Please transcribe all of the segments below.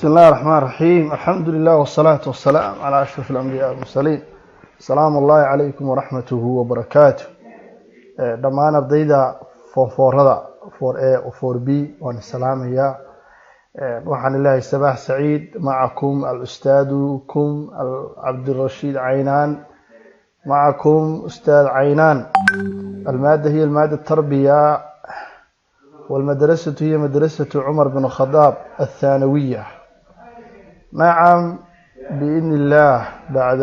بسم الله الرحمن الرحيم، الحمد لله والصلاة والسلام على أشرف الأنبياء والمرسلين. السلام الله عليكم ورحمته وبركاته. Dhammaan ardayda form fourada, 4A و 4B, waan salaamayaa. Waxaan ilahay sabaax saciid. Macakum alustaadukum Cabdirashiid Caynaan, macakum ustaad Caynaan. المادة هي المادة التربية، والمدرسة هي مدرسة عمر بن الخطاب الثانوية. نعم، بإذن الله بعد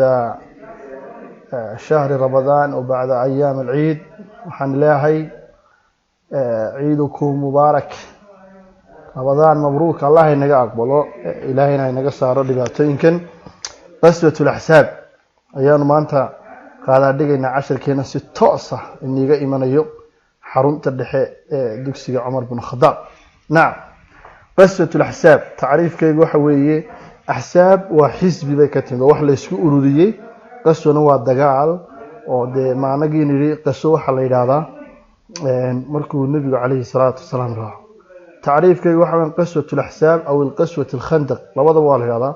شهر رمضان وبعد أيام العيد، waxaan leeyahay ciidukum mubaarak, Ramadaan mabruuk. Allah inaga aqbalo, Ilaahayna inaga saaro dhibaatooyinkan. Qaswat Laxsaab ayaanu maanta qaadaa dhigaynaa cashirkeena, si toos ah iniga imanayo xarunta dhexe ee dugsiga Cumar bin Khadaab. Nacam, Qaswat Laxsaab tacriifkeyga waxa weeye: axsaab waa xisbi bay ka timid oo wax laysku ururiyey, qaswana waa dagaal. Oo dee maanagii nidhi qaso waxaa la yidhaahdaa markuu nebigu calayhi salaatu wasalaam raaco. Tacriifkeyga waxa weya qaswat laxsaab aw alqaswat alkhandaq, labadaba waa la yidhahdaa.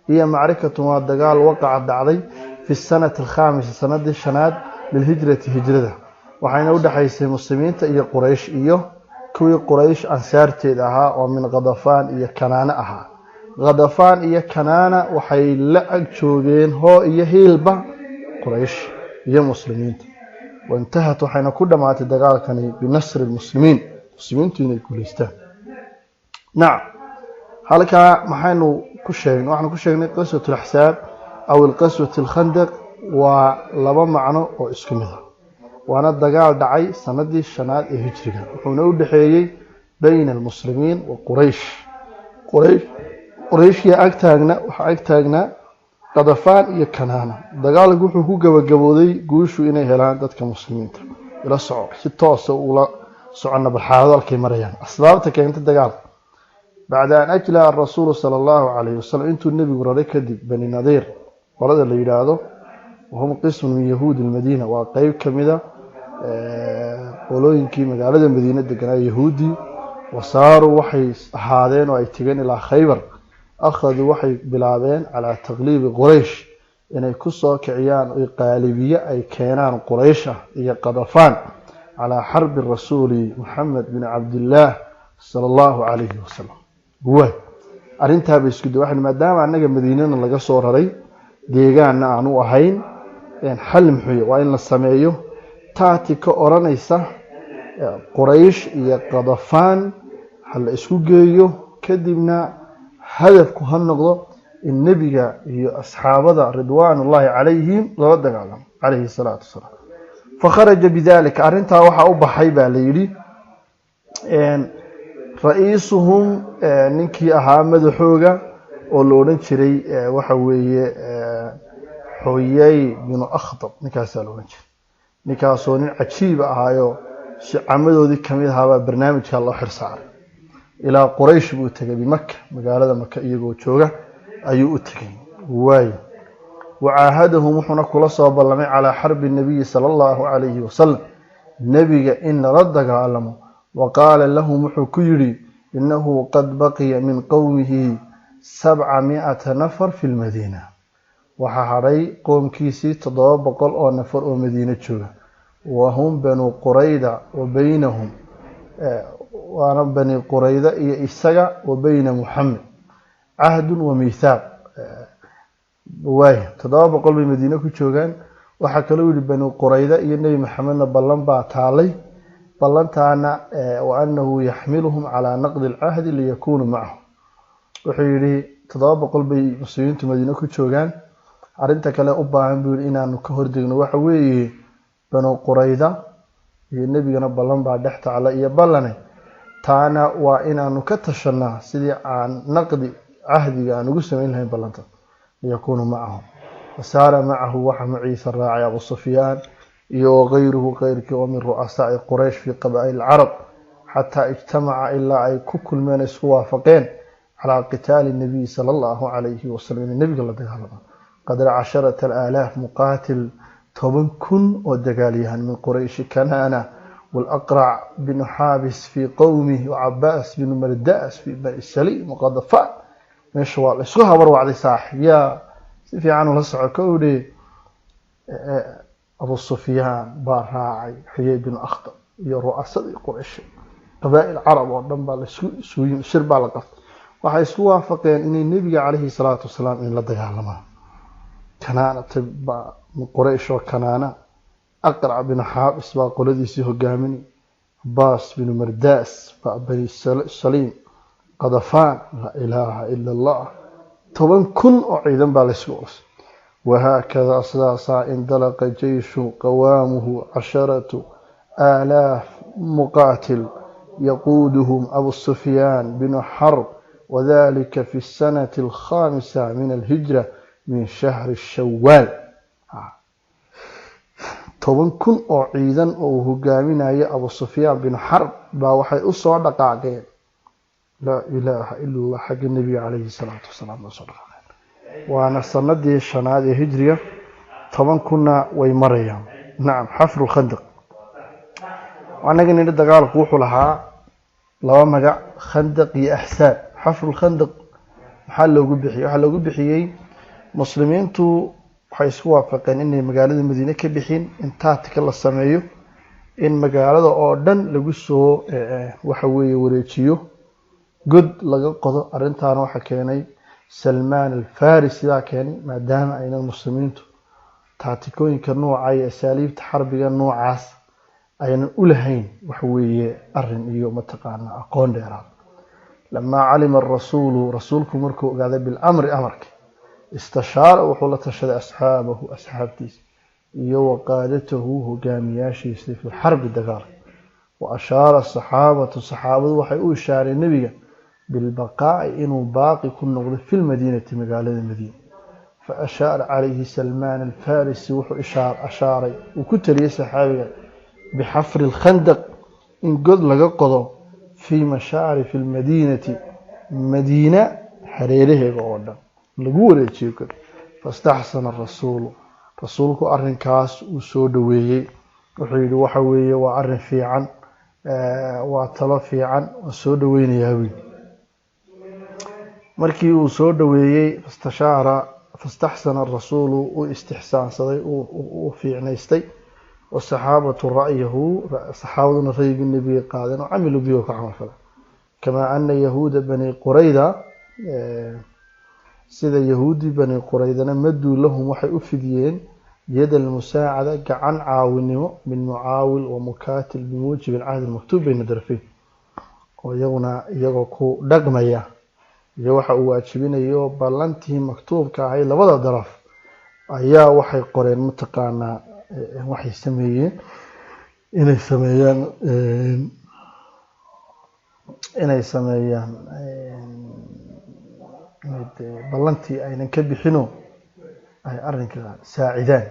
Hiya macrikatun, waa dagaal, waqaca, dhacday, fi sanati alkhaamisa, sanadii shanaad, lilhijrati, hijrada. Waxayna udhexaysay muslimiinta iyo Quraysh iyo kuwii Quraysh ansaarteeda ahaa oo min Khadafaan iyo Kanaane ahaa. Khadafaan iyo Kanaana waxay la ag joogeen hoo iyo hiilba Quraysh iyo muslimiinta. Waintahat, waxayna ku dhammaatay dagaalkani, binasri lmuslimiin, muslimiintu inay guulaystaan. Nacam, halkaa maxaynu ku sheegnay? Waxaanu ku sheegnay qaswat alaxsaab aw alqaswat alkhandaq waa laba macno oo isku mid ah, waana dagaal dhacay sanadii shanaad ee hijriga, wuxuuna u dhexeeyey bayna almuslimiin wa Quraysh. Quraysh, Qurayshyaa ag taagna? Waxaa ag taagnaa Qadafaan iyo Kanaana. Dagaalku wuxuu ku gabagabooday guushu inay helaan dadka muslimiinta. Ila soco, si toosa ula socona balxaalado halkay marayaan, asbaabta keentay dagaalka. Bacda an ajlaa arasuulu sala allahu calayhi wasalam, intuu nebigu raray kadib, Bani Nadiir qolada la yidhaahdo, wahum qismun min yahuudi lmadiina, waa qeyb ka mida qolooyinkii magaalada Madiine deganaa yahuudii. Wasaaruu, waxay ahaadeen oo ay tegeen, ilaa Khaybar. Akhaduu, waxay bilaabeen, calaa taqliibi Quraysh, inay kusoo kiciyaan oy qaalibiye ay keenaan Quraysh ah iyo Qadafaan, calaa xarbi rasuuli Maxamed bin Cabdillaah sala allahu calayhi wasalam. Waay arrintaaba isku day waxan, maadaama annaga Madiinana laga soo raray, deegaanna aan u ahayn, xal muxuuya? Waa in la sameeyo taati ka odhanaysa Quraysh iyo Qadafaan ha la isku geeyo, kadibna hadafku ha noqdo in nebiga iyo asxaabada ridwaanullahi calayhim lala dagaalamo, calayhi salaatu wasalaam. Fakharaja bidalika, arrintaa waxaa u baxay baa la yidhi, ra-iisuhum, ninkii ahaa madaxooga oo la odhan jiray waxa weeye Xuyay binu Akhtab. Ninkaasaa la odhan jiray, ninkaasoo nin cajiiba ahaayo shicamadoodii kamid ahaabaa barnaamijka loo xirsaaray. Ilaa Quraysh buu tegay, bimaka, magaalada Maka iyagoo jooga ayuu u tegay. Waay wacaahadahum, wuxuuna kula soo ballamay, calaa xarbi nabiyi sala allahu calayhi wasalam, nebiga in lala dagaalamo. Wa qaala lahum, wuxuu ku yidhi, innahu qad baqiya min qowmihi 700 nafar fi lmadiina, waxaa hadhay qoomkiisii 700 oo nafar oo Madiine jooga. Wahum Banuu Qurayda wa beynahum, waana Bani Qurayda iyo isaga, wa beyna Muxamed cahdun wa miithaaq. Waay 700 bay Madiine ku joogaan. Waxaa kaloo yihi Bani Qurayda iyo Nebi Maxamedna ballan baa taalay, ballantaana wa anahu yaxmiluhum calaa naqdi alcahdi liyakunuu macahu. Wuxuu yihi 700 bay muslimiintu Madiine ku joogaan. Arrinta kale u baahan, buu yihi, inaanu ka hordegno waxa weeye Banu Qurayda iyo nebigana ballan baa dhex tacla iyo ballane, taana waa inaanu ka tashanaa sidii aan naqdi cahdiga aan ugu samayn lahayn ballanta, liyakunuu macahum. Wasaara macahu, waxa maciisa raacay Abu Sufyaan iyo wakayruhu, keyrkii, oo min ru'asaai Quraysh fii qabaa'il alcarab, xataa ijtamaca, ilaa ay ku kulmeen, isku waafaqeen, calaa qitaali nabiyi sala allahu calayhi wasalam, inay nebiga la dagaalamo, qadra 10,000 muqaatil, 10,000 oo dagaalyahan, min Qurayshi Kanaana waalaqrac binu Xaabis fii qowmih, wacabaas binu Mardas fii Bani Saliim waqadafaan. Meesha waa la isku habarwacday saaxib, yaa si fiican ula soco. Kowdhe, Abu Sufyaan baa raacay Xuyay binu Akhtab iyo ru'asadii Quraysh, qabaa'il Carab oo dhan baa laisku isugu yimi, shir baa la qabtay. Waxay isku waafaqeen inay nebiga calayhi salaatu wasalaam in la dagaalamaan. Kanaanata baa Quraysh oo Kanaana, Aqrac binu Xaabis baa qoladiisii hogaaminay, Cabaas binu Mardaas baa Bani Saliim, Qadafaan. Laa ilaaha ila Allah! 10,000 oo ciidan baa laysku urusay. Wahaakadaa, sidaasaa, indalaqa jeyshu qawaamuhu 10,000 muqaatil yaquuduhum Abu Sufyaan binu Xarb, wadalika fi sanati alkhaamisa min alhijra min shahri Shawaal. 10,000 oo ciidan oo uu hogaaminayo Abu Sufyaan binu Xarb baa waxay usoo dhaqaaqeen, laa ilaaha ila Allah, xagga nebiga calayhi salaatu wasalaam bay usoo dhaqaaqeen. Waana sanadii shanaad ee hijriga, 10,000-na way marayaan. Nacam, xafru Khandaq. Anaga nidhi dagaalku wuxuu lahaa laba magac, Khandaq iyo Axsaab. Xafru Khandaq maxaa loogu bixiyey? Waxaa loogu bixiyey muslimiintu waxay isku waafaqeen inay magaalada Madiine ka bixin, in taatika la sameeyo, in magaalada oo dhan lagu soo, waxa weeye, wareejiyo, god laga qodo. Arrintaana waxaa keenay Salmaan Alfarisi baa keenay, maadaama aynan muslimiintu taatikooyinka nooca iyo asaaliibta xarbiga noocaas aynan u lahayn, waxa weeye, arrin iyo mataqaana aqoon dheeraad. Lamaa calima arasuulu, rasuulku markuu ogaaday, bilamri, amarka, istashaara, wuxuu la tashaday, asxaabahu, asxaabtiisa, iyo wa qaadatahu, hogaamiyaashiisa, fi lxarbi, dagaalka. Wa ashaara asaxaabatu, saxaabadu waxay u ishaareen nebiga bilbaqaa'i, inuu baaqi ku noqdo, fi lmadiinati, magaalada Madiina. Fa ashaara calayhi Salmaan Alfarisi, wuxuu ashaaray, uu ku taliyey saxaabiga, bixafri lkhandaq, in god laga qodo, fii mashaarifi almadiinati, Madiina hareeraheega oo dhan lagu wareejiyo god. Fastaxsana arasuulu, rasuulku arrinkaas uu soo dhoweeyey. Wuxuu yidhi, waxa weeye, waa arrin fiican, waa talo fiican, waan soo dhoweynayaa buyi. Markii uu soo dhoweeyey, fastashaara, fastaxsana arasuulu, uu istixsaansaday, uu fiicnaystay, wasaxaabatu ra'yahu, saxaabaduna ra'yigii nebigay qaadeen oo camiluu bihi, oo ka camal falay. Kamaa ana yahuuda Bani Qurayda, sida yahuudi Bani Quraydana, maduu lahum, waxay u fidiyeen, yad almusaacada, gacan caawinimo, min mucaawil wa mukaatil bimuujibi alcahdi almaktuub bayna darafeyn, oo iyaguna iyagoo ku dhaqmaya iyo waxa uu waajibinayo ballantii maktuubka ahayd labada daraf, ayaa waxay qoreen, mataqaanaa, waxay sameeyeen inay sameeyaan inay dee ballantii aynan ka bixino, ay arrinka saacidaan.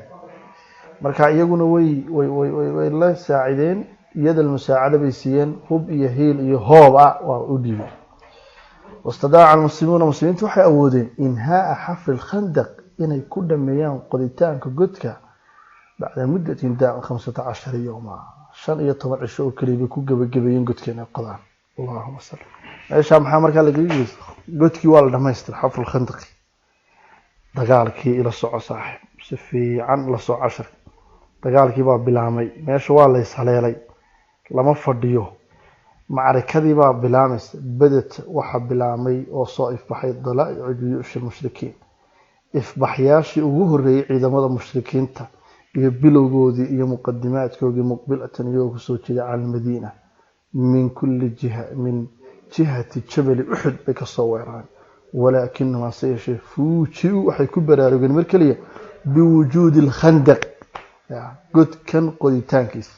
Marka iyaguna way la saacideen, iyada musaacado bay siiyeen, hub iyo hiil iyo hoob ah waa u dhiibeen. Wastadaaca almuslimuuna, muslimiintu waxay awoodeen, inhaaa xafri lkhandaq, inay ku dhameeyaan qoditaanka godka, bacda muddatin daam 15 yowma, 15 cisho oo keliya bay ku gebagabeeyeen godka inay qodaan. Allahuma salli. Meeshaa maxaa markaa lagaga geysta? Godkii waa la dhamaystira, xafru lkhandaqi. Dagaalkii ila soco saaxib, si fiican la soco casharka. Dagaalkii baa bilaamay, meesha waa la ishaleelay, lama fadhiyo, macrikadii baa bilaamaysa. Beded, waxaa bilaamay oo soo ifbaxay, dalaa'icu juyuushi lmushrikiin, ifbaxyaashii ugu horreeyey ciidamada mushrikiinta iyo bilowgoodii iyo muqadimaadkoodii, muqbilatan, iyagoo kusoo jeeda, cala almadiina min kulli jiha, min jihati jabali Uxud bay kasoo weerareen. Walaakinahum, hase yeeshee, fuuji-u, waxay ku baraarugeen mar keliya, biwujuudi alkhandaq, godkan qoditaankiisa.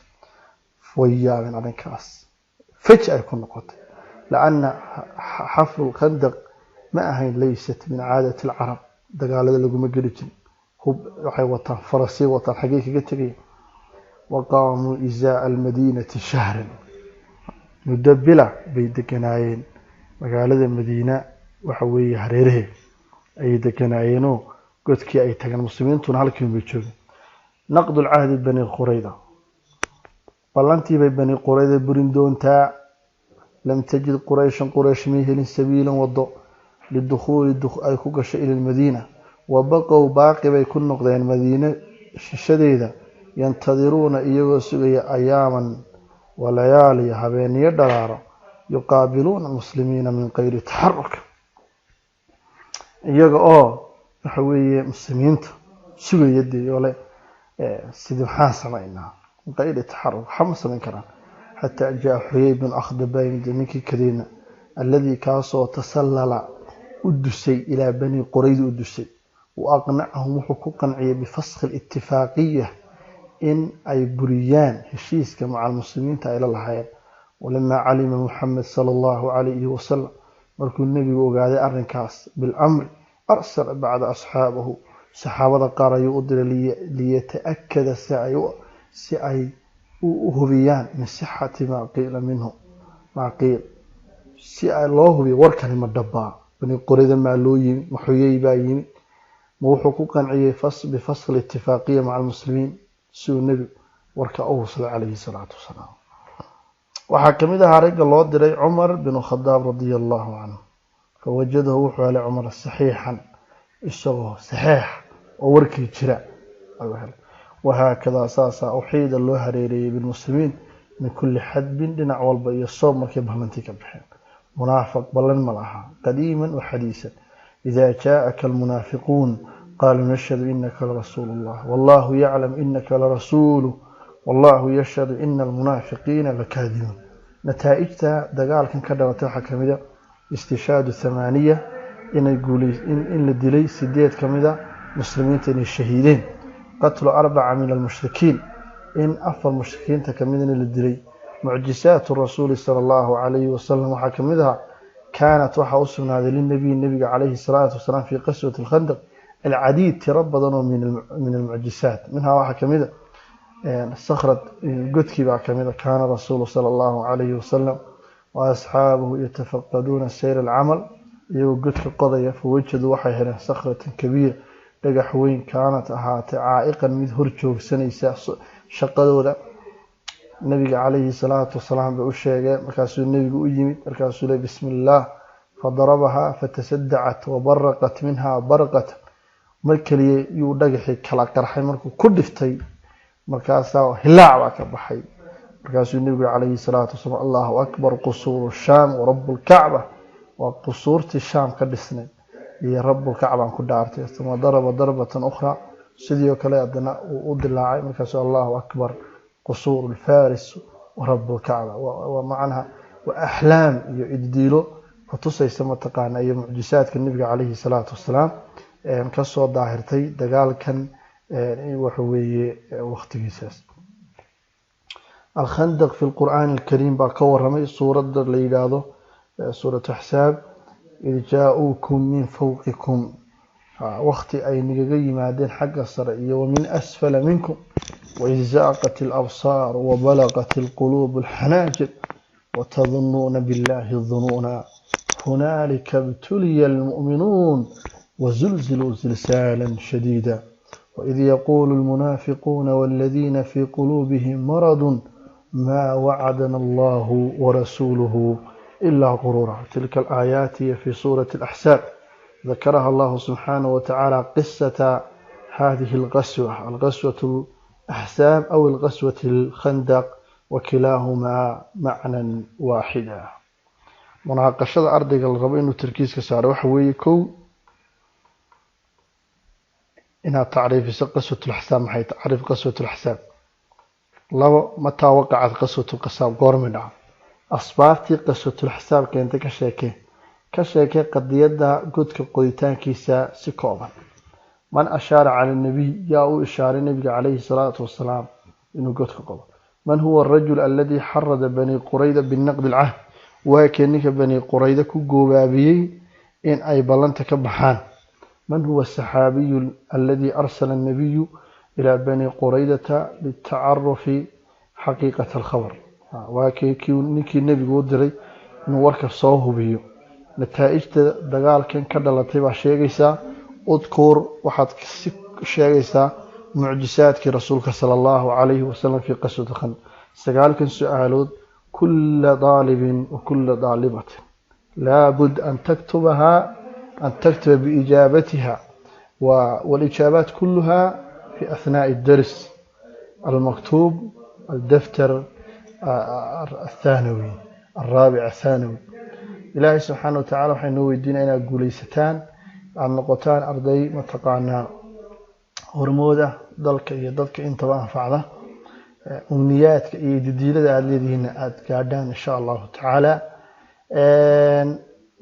Way yaabeen arrinkaas, faj ay ku noqotay, laanna xafru lkhandaq ma ahayn, laysat min caadati alcarab, dagaalada laguma geli jirin. Hub waxay wataan, farasay wataan, xaggey kaga tegaya? Waqaamuu izaa'a almadiinati shahran, muddo bila bay deganaayeen magaalada Madiina, waxa weeye, hareeraheed ayay deganaayeenoo godkii ay tageen. Muslimiintuna halkiin bay joogeen. Naqdu lcahdi Bani Qurayda, ballantii bay Bani Qurayda burin doontaa. Lam tajid Qurayshan, Quraysh may helin, sabiilan, wado, Lidukhuuli ay ku gashay ila lmadiina. Wabaqow baaqi bay ku noqdeen Madiine shishadeeda, yantadiruuna iyagoo sugaya ayaaman walayaaliya, habeeniyo dharaaro, yuqaabiluuna almuslimiina min kayri taxaruk, iyaga oo waxa weeye muslimiinta sugaya dee ole sidii maxaan samaynaa, min kayri taxaruk, waxa ma samayn karaan. Xataa jaa Xuyay bin Akhdab baa yimid, ninkii kadeedna, alladii kaasoo tasallala u dusay ilaa Bani Qurayda u dusay. Wa aqnacahum wuxuu ku qanciyay bifaskhi alittifaaqiya, in ay buriyaan heshiiska maca almuslimiinta ay la lahaayeen. Walamaa calima Muxamed sala Allahu calayhi wasalam, markuu nebigu ogaaday arrinkaas bilamri, arsala bacda asxaabahu, saxaabada qaar ayuu u diray, liyata'akada si ay u hubiyaan min sixati maa qiila minhu, maa qiil, si ay loo hubiyo warkani ma dhabbaa, Bani Qurayda maa loo yimi, ma Xuyey baa yimi, ma wuxuu ku qanciyey bifasli itifaaqiya maca almuslimiin, si uu nebigu warka u hubsaday calayhi salaatu wasalaam. Waxaa ka mid ahaa ragga loo diray Cumar bin Khadaab radia Allahu canhu. Fawajadahu wuxuu helay Cumar saxiixan, isagoo saxiix oo warkii jira ayuu helay. Wahaakadaa saasaa uxiida loo hareereeyey bilmuslimiin min kulli xadbin, dhinac walba iyo soob, markay ballantii ka baxeen. Munaafiq ballan ma laha, qadiiman wa xadiisan. Idaa jaa'aka almunaafiquun qaaluu nashhadu inaka larasuulu llah wallahu yaclam inaka larasuuluh wallahu yashhadu ina almunaafiqiina lakaadibuun. Nataa'ijta dagaalkan ka dhalatay waxaa ka mid a istishaadu thamaaniya, inay guulay in la dilay 8 ka mid a muslimiinta, inay shahiideen. Qatlu 4 min almushrikiin, in 4 mushrikiinta ka midna la dilay. Mucjisaatu rasuuli sala Allahu calayhi wasalam waxaa ka mid ahaa kaanat waxaa u sugnaaday linabiyi, nebiga calayhi salaatu wasalaam, fii qaswati alkhandaq alcadiid, tiro badan oo min almucjisaat. Minhaa waxaa ka mid a sakhrad godkii baa ka mid a. Kaana rasuulu sala Allahu calayhi wasalam wa asxaabuhu yatafaqaduuna sayr alcamal, iyagoo godka qodaya. Fawajaduu waxay heleen sakhratan kabiira, dhagax weyn, kaanat ahaatay caa'iqan mid hor joogsanaysa shaqadooda. Nabiga calayhi salaatu wasalaam bay u sheegeen. Markaasuu nebigu u yimid, markaasuu le bismi illaah, fadarabahaa fatasadacat wabaraqat minhaa barqatan. Mar keliya yuu dhagaxii kala qarxay markuu ku dhiftay, markaasaa hilaac baa ka baxay. Markaasuu nebigu calayhi salaatu wasalaam: Allahu akbar, qusuuru shaam warabu lkacba, waa qusuurtii Shaam ka dhisnay iyo Rabulkacbaan ku dhaartay. Uma daraba darbatan ukhraa, sidii oo kale haddana uu u dilaacay. Markaasuu: Allahu akbar, qusuuru lfaris warabu lkacba. Waa macnaha waa axlaam iyo iddiilo kutusaysa mataqaana iyo mucjisaadka nebiga calayhi salaatu wasalaam kasoo daahirtay dagaalkan waxa weeye waqtigiisaas. Alkhandaq fi lqur'aani alkariim baa ka waramay suuradda la yidhaahdo suuratu Axsaab. Id jaa-uukum min fawqikum, waqti ay nagaga yimaadeen xagga sare iyo wamin asfala minkum, waid zaaqat alabsaar wabalaqat alquluub alxanaajir watadunnuuna billahi dunuuna hunaalika ibtuliya almu'minuun wazulziluu zilsaalan shadiida. وإذ يقول المنافقون والذين في قلوبهم مرض ما وعدنا الله ورسوله إلا غرورا. تلك الآيات في سورة الأحزاب ذكرها الله سبحانه وتعالى قصة هذه الغزوة، الغزوة الأحزاب أو الغزوة الخندق، وكلاهما معنى واحدا. Munaaqashada ardayga la rabo inuu tarkiiska saaro waxa weeye: kow, inaad tacriifiso qaswatulaxsaab, maxay tacriif qaswatulaxsaab? Labo, mataa waqacad qaswatulqasaab, goormi dhaca? Asbaabtii qaswatulaxsaab keentay ka sheekee. Ka sheekee qadiyadda godka qoditaankiisa si kooban. Man ashaara cala nabiy, yaa u ishaaray nebiga calayhi salaatu wasalaam inuu godka qodo? Man huwa arajul aladi xarada Bani Qurayda binaqdi alcahd? Waa kee ninka Bani Qurayda ku goobaabiyey in ay ballanta ka baxaan? Man huwa asaxaabiyu aladi arsala annabiyu ilaa Bani Quraydata litacarufi xaqiiqata alkhabar? Waa kee ninkii nebigu u diray inuu warka soo hubiyo? Nataa'ijta dagaalkan ka dhalatay baa sheegaysaa. Udkur, waxaad si sheegaysaa mucjisaadkii rasuulka sala Allahu calayhi wasalam fii qaswati khandaq. 9kan su-aalood kula daalibin wa kula daalibatin laabud an taktubahaa. أن تكتب بإجابتها، والإجابات كلها في أثناء الدرس المكتوب الدفتر الثانوي الرابع الثانوي. إلهي سبحانه وتعالى waxay noo weydiinaya inaad guulaysataan, aada noqotaan arday mataqaanaa hormooda dalka iyo dadka intaba anfacda, umniyaadka iyo didiilada aada leedihiinna aada gaadhaan insha Allahu tacaala.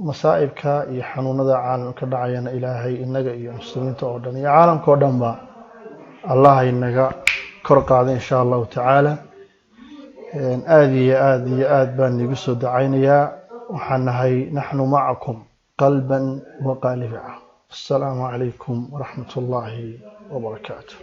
Masaa'ibka iyo xanuunada caalamka dhacayana Ilaahay inaga iyo muslimiinta oo dhan iyo caalamka oo dhan ba Allah inaga kor qaada insha Allahu tacaala. Aada iyo aada iyo aada baan iigu soo dacaynayaa. Waxaan nahay naxnu macakum qalban wa qaaliba. Assalaamu calaykum waraxmat ullaahi wabarakaatu.